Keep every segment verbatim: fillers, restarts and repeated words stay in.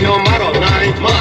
Norok phaima,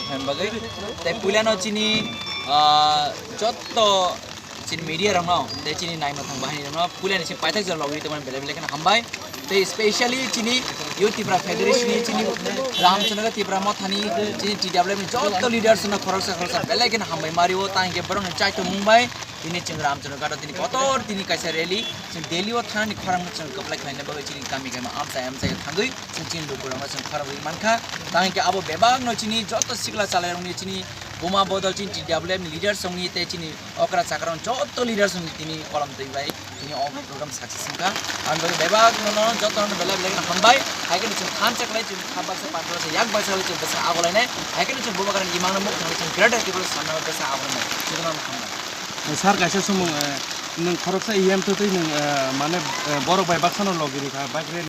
phaima bagwi. Tei puilano chini, ah, jotto chini media rokno tei chini naima thang bahai rokno puilani chini paithak jora logwi tongmani belai belai kheno hambai. Tei specially chini Youth Tipra Federation ni chini Ramchandra Tipra Mothani chini T W F ni jotto leaders no khoroksa khoroksa belai kheno hambai mario, tang khe borokni chaithok mung bai. Tini chwng Ramchandra Ghat o tini kotor tini kaisa rally, chwng Delhi o thangnani khorang no chwng kwplai khlaina bagwi chini kami kami amchai amchai thangwi chwng chini lukurokno chwng khorang rwi mankha. Tang khe abo bebak no chini joto sikla chalairokni chini buma bodol chini T W F ni leaders rokni tei chini okra chakra rok joto leaders rokni tini kolom twi bai tini o program success wngkha. Ang bagwi bebak no joto no belai belai no hambai. Hai khe chwng thansa khlai chwng kha baksa patro se yak baksa khlai chwng bwsa agolainai. Hai khe chwng buma gana imang no muk thangwi chwng greater Tripura sana bwsa agolainai. Joto no hambai. Sir, kaisa sumung, eh, nwng khoroksa E M twi twi nwng, eh, mane, eh, borok bai baksano logi rikha, bike rally.